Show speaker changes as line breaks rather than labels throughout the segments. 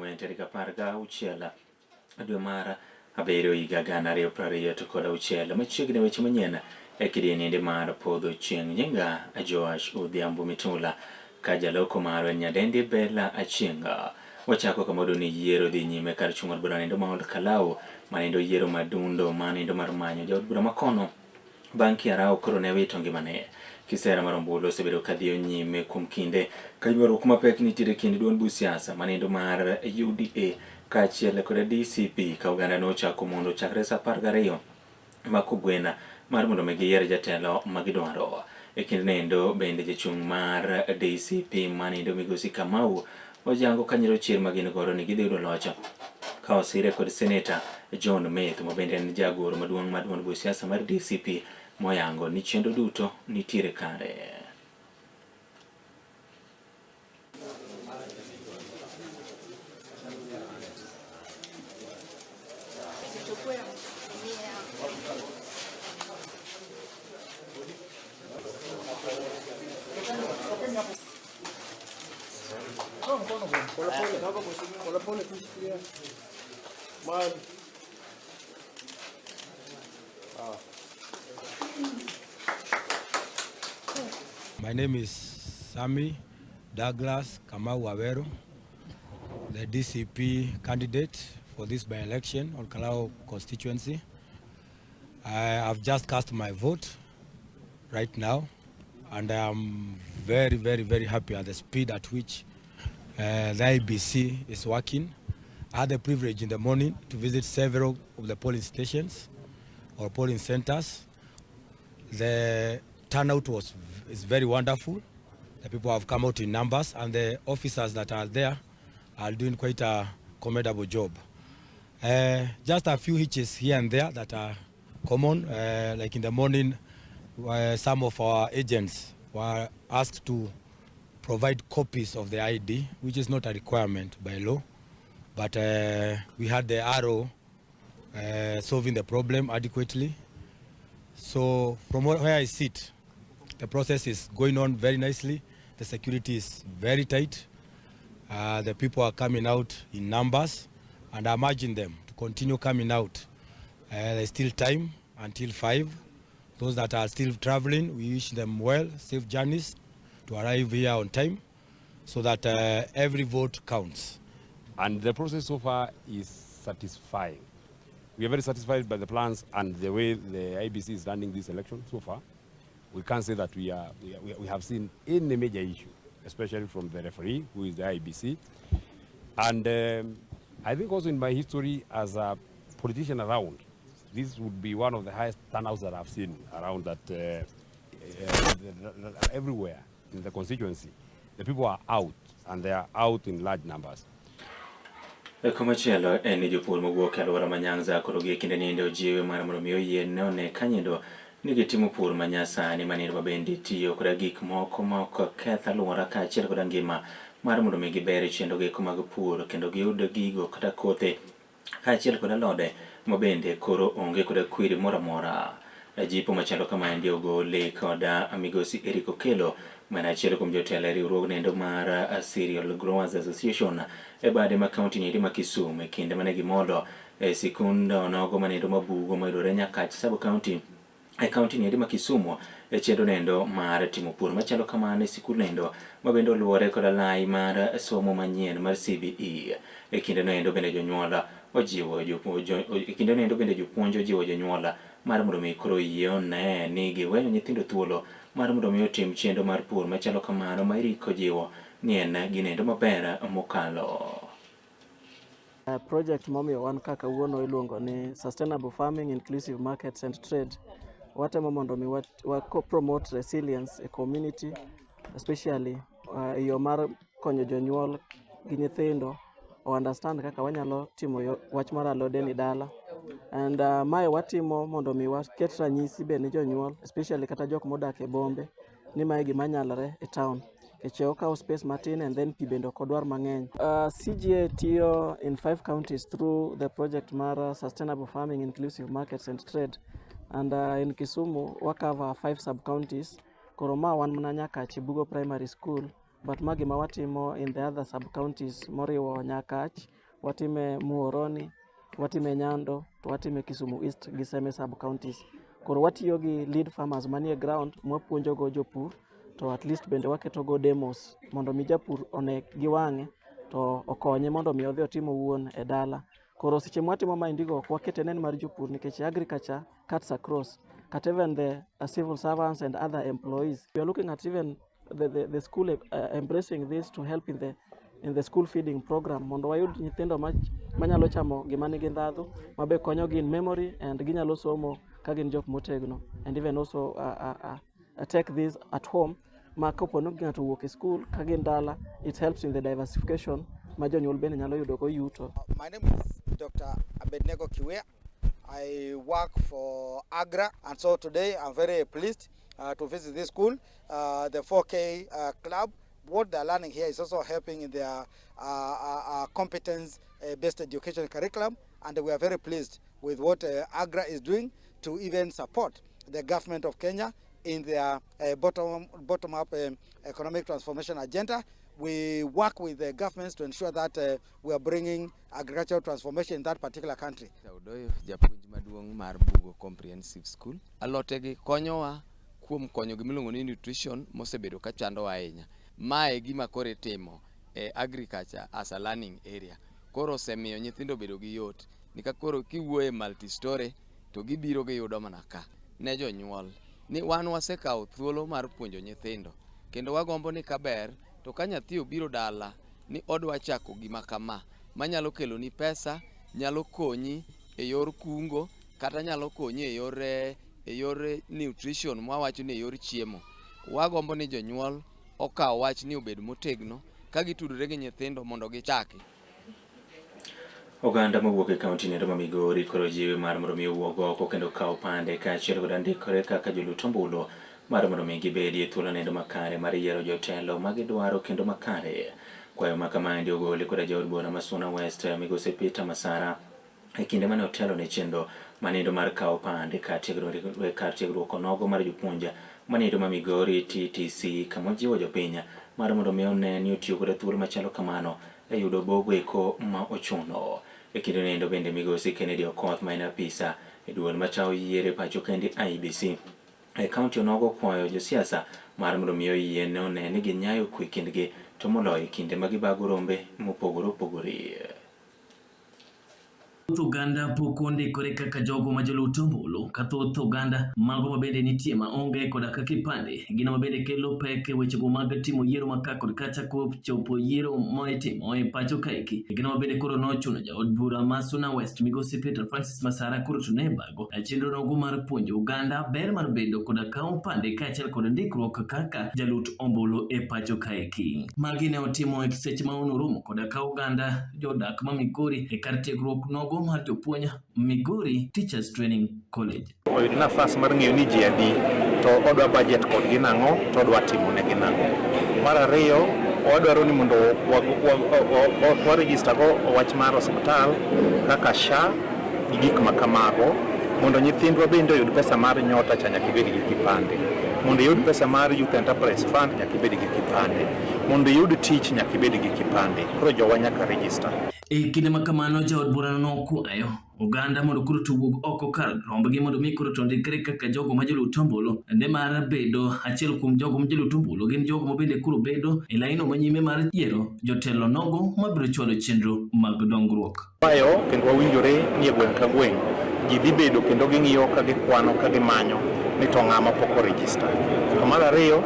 Ang'wen tarik 16 dwe mar abiriyo higa 2026. Machiegni weche manyien e kidieny mar podho chieng'. Nyinga Joash Odhiambo Mitula ka jaloko marwa en nyadendi Bella Achieng'. Wachako kama ni yiero dhi nyime kar chung' od bura nindo ma Ol Kalou manindo yiero madundo manindo mar manyo jaod bura makono bang' Kiarao koro ne wito ngimane. Kisera mar ombulu osebedo ka dhiyo nyime kuom kinde ka ywaruok mapek nitiere kind duond buch siasa manindo mar UDA kaachiel kod DCP ka oganda nochako mondo chakre saa 12 ma kogwen mar mondo mi giyier jatelo ma gidwaro. E kinde nendo bende jachung' mar DCP manindo migosi Kamau ojango kanyiro chir ma gin godo ni gidhi yudo loch ka osire kod seneta John Methu ma bende en jagoro maduong' mar duond buch siasa mar DCP moyango ni chenro duto nitiere kare.
My name is Sammy Douglas Kamau Awero, the DCP candidate for this by-election on Kalau constituency. I have just cast my vote right now, and I am very, very, very happy at the speed at which the IEBC is working. I had the privilege in the morning to visit several of the polling stations or polling centers. The turnout is very wonderful. The people have come out in numbers, and the officers that are there are doing quite a commendable job. Just a few hitches here and there that are common, like in the morning, some of our agents were asked to provide copies of the ID, which is not a requirement by law, but we had the RO solving the problem adequately. So from where I sit, the process is going on very nicely. The security is very tight. The people are coming out in numbers, and I imagine them to continue coming out. There's still time until 5. Those that are still traveling, we wish them well, safe journeys to arrive here on time so that every vote counts.
And the process so far is satisfying. We are very satisfied by the plans and the way the IEBC is running this election so far. We can't say that we have seen any major issue, especially from the referee, who is the IEBC. And I think also in my history as a politician around, this would be one of the highest turnouts that I've seen around that everywhere in the constituency. The people are out, and they are out in large numbers.
Komachielo en ni jopur mowuok e alwora ma Nyanza koro gie kinde niende ojiwe mar mondo mi oyie one ka nyendo ni gitimo pur ma nyasani manindo ma bende tiyo koda gik moko ma ok keth alwora kaachiel koda ngima mar mondo mi giber chenro geko mag pur kendo giyud gigo kata kothe kaachiel kod alode ma bende koro onge koda kwiri moro amora. Jipo machalo kamaendi ogole kod migosi Eric Okelo mana achiel kuom jotelo e riwruog nendo mar Cereal Growers Association e bade ma kaunti nieri ma Kisumu e kinde mane gimolo e sikund onogo manendo mabugo mayudore Nyakach sub county e kaunti nieri ma Kisumu e chenro nendo mar timo pur machalo kamano e sikul nendo ma bende oluwore kod alai mar somo manyien mar CBE. E kinde noendo bende jonyuol ojiwo e kinde noendo bende jopuonj ojiwo jonyuol mar mondo mi koro yie one ni giweyo nyithindo thuolo mar mondo mi otim chenro mar pur machalo kamano ma Eric ojiwo ni en ginendo maber mokalo.
Project momiyo wan ka kawuono iluongo ni Sustainable Farming, Inclusive Markets and Trade. Watemo mondo mi wa promote resilience e community, especially e yo mar konyo jonyuol gi nyithindo o understand kaka wanyalo timo wach mar alode ni dala. And mae watimo mondo mi waket ranyisi be ne jonyuol, especially kata jok modak e bombe, ni mae gima nyalore e town. Nikech okawo space matin and then pi bende ok odwar mang'eny. CGA tiyo in 5 counties through the project mar Sustainable Farming, Inclusive Markets and Trade. And in Kisumu, wa cover 5 sub-counties. Koro ma wan mana Nyakach Bugo Primary School. But ma gima watimo in the other sub counties moriwo Nyakach, watime Muhoroni, watime Nyando, to watime Kisumu East gi Seme sub counties. Koro watiyo gi lead farmers manie ground mwapuonjogo jopur to at least bende waketogo demos mondo mi japur one gi wang'e to okonye mondo mi odhi otim owuon e dala. Koro seche mwatimo maendigo ok wakete nen mar jopur nikech agriculture cuts across kata even the civil servants and other employees. We are looking at even the school embracing this to help in the school feeding program mondo wayud nyithindo manyalo chamo gima nigi ndhadhu mabe konyogi in memory and ginyalo somo ka gin jok motegno and even also take this at home ma kapo ni ng'ato owuok e school ka gin dala, it helps in the diversification ma jonyuol bende nyalo yudo go yuto.
My name is Dr. Abednego Kiwea. I work for AGRA, and so today I'm very pleased to visit this school, the 4K club. What they're learning here is also helping in their competence-based education curriculum, and we are very pleased with what AGRA is doing to even support the government of Kenya in their bottom-up economic transformation agenda. We work with the governments to ensure that we are bringing agricultural transformation in that particular country.
Odoyo japuonj maduong' mar Bugo Comprehensive School. Alotegi konyowa kuom konyo gimiluongo ni nutrition mosebedo ka chandowa ahinya. Mae e gima koro itimo e agriculture as a learning area. Koro osemiyo nyithindo obedo gi yot. Nika koro kiwuoyo e multi-story to gibiro giyudo mana ka. Ne jonyuol ni wan wasekawo thuolo mar puonjo nyithindo kendo wagombo ni kaber to ka nyathi obiro dala ni odwa chako gima kama manyalo keloni pesa, nyalo konyi e yor kungo kata nyalo konyi e yor nutrition mwawacho ni e yor chiemo. Wagombo ni jonyuol okaw wach ni obed motegno ka gitudore gi nyithindo mondo gichaki.
Oganda mowuok e kaunti nendo ma Migori koro jiwe mar mondo mi owuog oko kendo kaw pande kaachiel kod ndikore kaka jolut ombulu mar mondo mi gibedi e thuolo nendo makare mar yiero jotelo ma gidwaro kendo makare. Kwayo ma kamaendi ogoli koda jaod bura ma Suna West, migosi Peter Masara, e kinde mane otelo ne chenro manindo mar kawo pande kar tiegruok onogo mar jopuonj manindo ma Migori TTC, kama ojiwo jopiny mar mondo mi one ni otiyo koda thuolo machalo kamano e yudo bogo eko ma ochuno. E kinde nendo bende migosi Kennedy Okoth, ma en apisa e duol matayo yiero e pacho kendi IEBC e kaunti onogo, kwayo josiasa mar mondo mi oyie ne one ni ginyayo kwe kindgi, to moloyo e kinde ma gibago rombe mopogore opogore.
Thoth oganda pok ondikore kaka jogo ma jolut ombulu, ka thoth oganda mago mabende nitie ma onge koda ka kipande, gino mabende kelo pek e wechego mag timo yiero ma ka kod kacha kochopo yiero ma itimo e pacho kaeki. Gino mabende koro nochuno jaod bura ma Suna West, migosi Peter Francis Masara, koro to ne bago chenro nogo mar puonjo oganda ber mar bedo koda kawo pande kaachiel kod ndikruok kaka jalut ombulu e pacho kaeki. Magi ne otimo e seche ma onoromo koda ka oganda jodak ma Migori e kar tiegruok nogo mar jopuonj, Migori Teachers Training College.
Oyud nafas mar ng'eyo ni ji adi to odwa budget kodgi nang'o to odwa timo negi nang'o. Mar ariyo, wadwaro ni mondo wa register go wach mar osiptal kaka SHA gi gik ma kamago mondo nyithindwa bende oyud pesa mar nyota cha nyaka ibed gi kipande. Mondo iyud pesa mar Youth Enterprise Fund nyaka ibed gi kipande. Mondo iyud tich nyaka ibed gi kipande. Koro jowa nyaka register.
E kinde ma kamano, jaod burano nokwayo oganda mondo koro to owuog oko kar rombgi mondo mi koro to ondikre kaka jogo ma jolut ombulu, nimar bedo achiel kuom jogo ma jolut ombulu gin jogo ma bende koro bedo e laino manyime mar yiero jotelo nogo mabiro chwalo chenro mag dongruok.
Kwayo kendo wawinjore ni e gweng' ka gweng' ji dhi bedo kendo ging'iyo ka gikwano ka gimanyo ni to ng'ama pok oregister. To mar ariyo,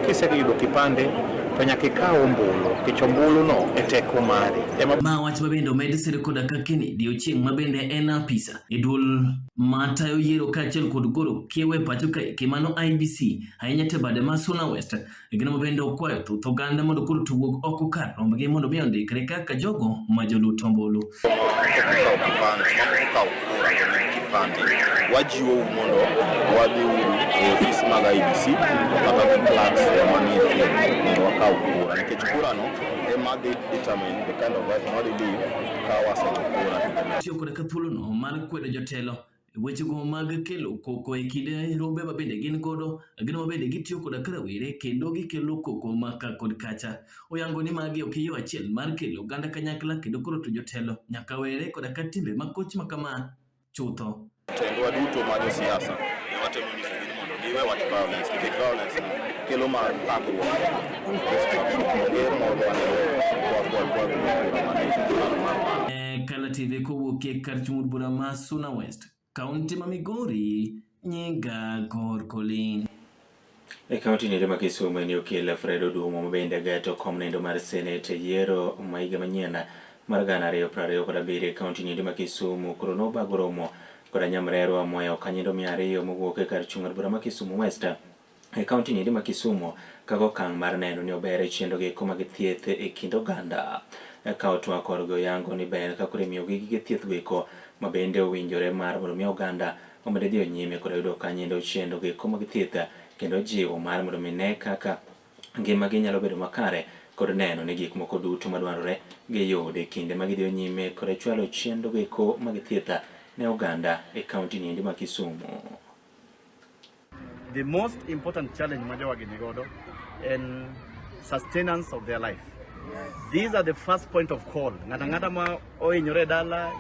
kiseyudo kipande to nyaka ikaw ombulu nikech ombulu no e teko mari. Ema
Ma wach ma bende omed siro koda ka Kennedy Ochieng' ma bende en apisa e duol matayo yiero kaachiel kod goro kiewo e pacho kaeki, mano IEBC, ahinya to e bade ma Suna West. Gino ma bende okwayo thoth oganda mondo koro to owuog oko kar rombgi mondo mi ondikre kaka jogo ma jolut ombulu.
Moko kawo kipande, mamoko kawo kura to nigi kipande. Wajiwou mondo wadhi uru e ofis mag IEBC kata gi clerks manie field mondo wakaw kura nikech kura no ema dhi determine the kind of life mwadhi live ka wasego kura.
Tiyo koda ka thuolono mar kwedo jotelo. wechego mag kelo koko e kind rombe ma bende gin godo, gin ma bende gitiyo koda ka rawere kendo gikelo koko ma ka kod kacha. Oyango ni magi ok e yo achiel mar kelo oganda kanyakla kendo koro to jotelo nyaka were koda ka timbe makoch ma kama chutho.
Tendwa duto ma josiasa ne watemo nyisogi ni mondo giwe wach violence nikech violence ni kelo mana thagruok, destruction. Onge mor mane kura mane
E Kala TV kowuok e kar chung' od bura ma Suna West, kaunti ma Migori, nyinga Gor Colin.
E kaunti nindo ma Kisumu en okil Fred Odumo ma bende geto kom nindo mar Senate e yiero ma higa manyien mar 2027 e kaunti nindo ma Kisumu koro nobago romo koda nyamrerwa moyawo kanyindo 200 mowuok e kar chung' od bura ma Kisumu West e kaunti nindo ma Kisumu kaka okang' mar neno ni ober e chenro gi mag thieth e kind oganda. Ka otwak korgi oyango ni ber ka koro imiyogi gige thieth goeko ma bende owinjore mar mondo mi oganda omed dhiyo nyime kod yudo kanyendo chenro goeko mag thieth kendo jiwo mar mondo mi ne kaka ngimagi nyalo bedo makare kod neno ni gik moko duto madwarore giyud e kinde ma gidhiyo nyime kod chwalo chenro goeko mag thieth ne oganda e kaunti niendi ma Kisumu.
The most important challenge ma jowagi ni godo en sustenance of their life. These are the first point of call. Ng'ato ang'ata ma ohinyore e dala,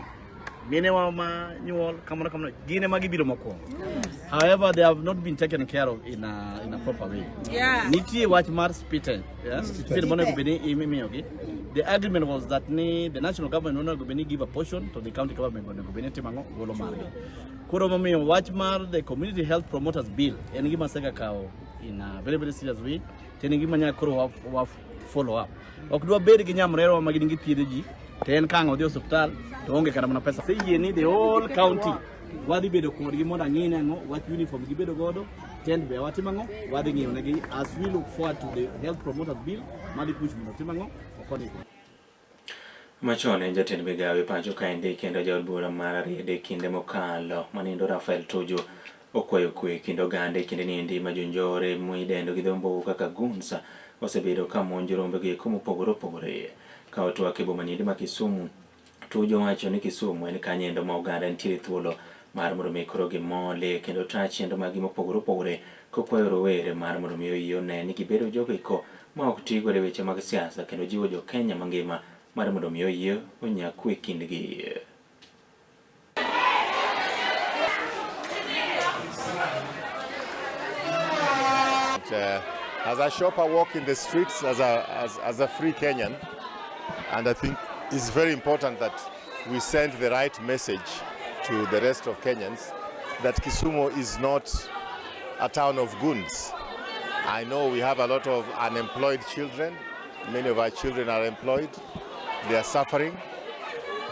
minewa ma nyuol, kamano kamano, gin ema gibiro mokwongo. However, they have not been taken care of in a proper way. Nitie wach mar stipend, yeah? Stipend monego bed ni imiyogi. The agreement was that ni the national government onego bed ni give a portion to the county government onego bed ni timo ang'o golo margi. Koro momiyo wach mar the community health promoters bill en gima asega kawo in a very very serious way to en gima nyaka koro wa follow up. Ok dwa bed gi nyamrerwa ma gin githiedho ji to en ka ang' odhi e osiptal to onge kata mana pesa. Aseyie ni the whole county wadhi bedo kodgi mondo ang'i ni ang'o wach uniform gibedo godo tent be watimo ang'o wadhi ng'iyo negi as we look forward to the health promoters bill madhi push mondo otim ang'o okonygi.
Machon en jatend migawo e pacho kaendi kendo jaod bura mar Rarieda e kinde mokalo manindo Raphael Tuju okwayo kwe e kind oganda e kinde niendi ma jonjore midendo gi dho mbogo kaka goons osebedo ka monjo rombe gi eko mopogore opogore. Ka otwak e boma niendi ma Kisumu, Tuju owacho ni Kisumu en kanyendo ma oganda nitiere thuolo mar mondo mi koro gimole kendo ta chenro maggi mopogore opogore kokwayo rowere mar mondo mi oyie one ni gibedo jogo eko ma ok ti godo e weche mag siasa kendo jiwo jo Kenya mangima mar mondo mi oyie onya kwe kindgi.
As I shop, I walk in the streets as a free Kenyan, and I think it's very important that we send the right message to the rest of Kenyans that Kisumu is not a town of goons. I know we have a lot of unemployed children. Many of our children are employed. They are suffering.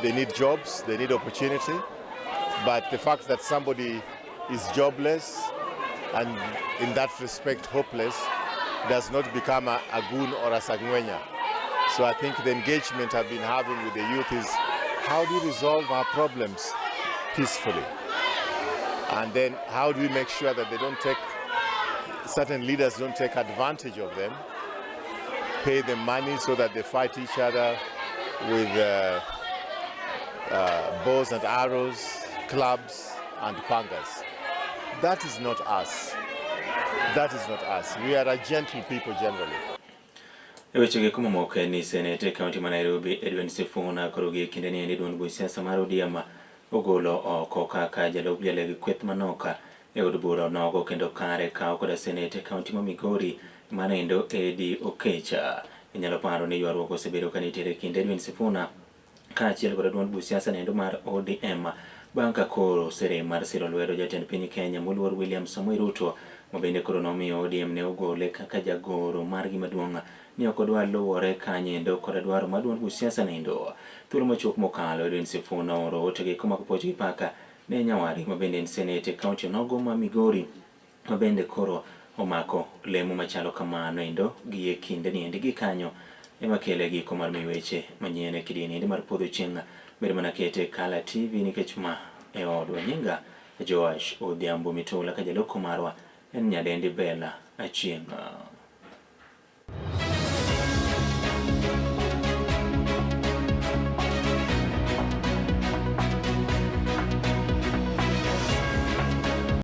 They need jobs. They need opportunity. But the fact that somebody is jobless and in that respect hopeless does not become a goon or a sangwenya. So I think the engagement I've been having with the youth is how do we resolve our problems peacefully? And then how do we make sure that they don't take, certain leaders don't take advantage of them, pay them money so that they fight each other with bows and arrows, clubs and pangas. That is not us. That is not us. We are a gentle people generally.
E wechegi mamoko en ni seneta e kaunti ma Nairobi Edwin Sifuna koro gi kinde ni endi duond buch siasa mar ODM ogolo oko kaka jalup jaleg kweth manok e od bura onogo kendo kare kawo koda seneta e kaunti ma Migori mano Eddie Okecha. Inyalo paro ni ywaruok osebedo ka nitiere e kind Edwin Sifuna kaachiel kod duond buch siasa nendo mar ODM bang' ka koro oserem mar siro lwedo jatend piny Kenya moluor William Samoei Ruto ma bende koro nomiyo ODM ne ogole kaka jagoro margi maduong' ni ok odwar luwore kanyendo koda dwaro mar duond buch siasa nendo. Thuolo machuok mokalo Edwin Sifuna ooro ote gi komako puoch gi paka ne nyawadgi ma bende en seneta e kaunti onogo ma Migori ma bende koro omako lemo machalo kamano endo gi e kinde ni endi gi kanyo ema kele giko mar miyo weche manyien e kidieny endi mar podho chieng' bed mana kete Kala TV nikech ma e odwa nyinga Joash Odhiambo Mitola ka jaloko marwa en nyadendi Bella Achieng'.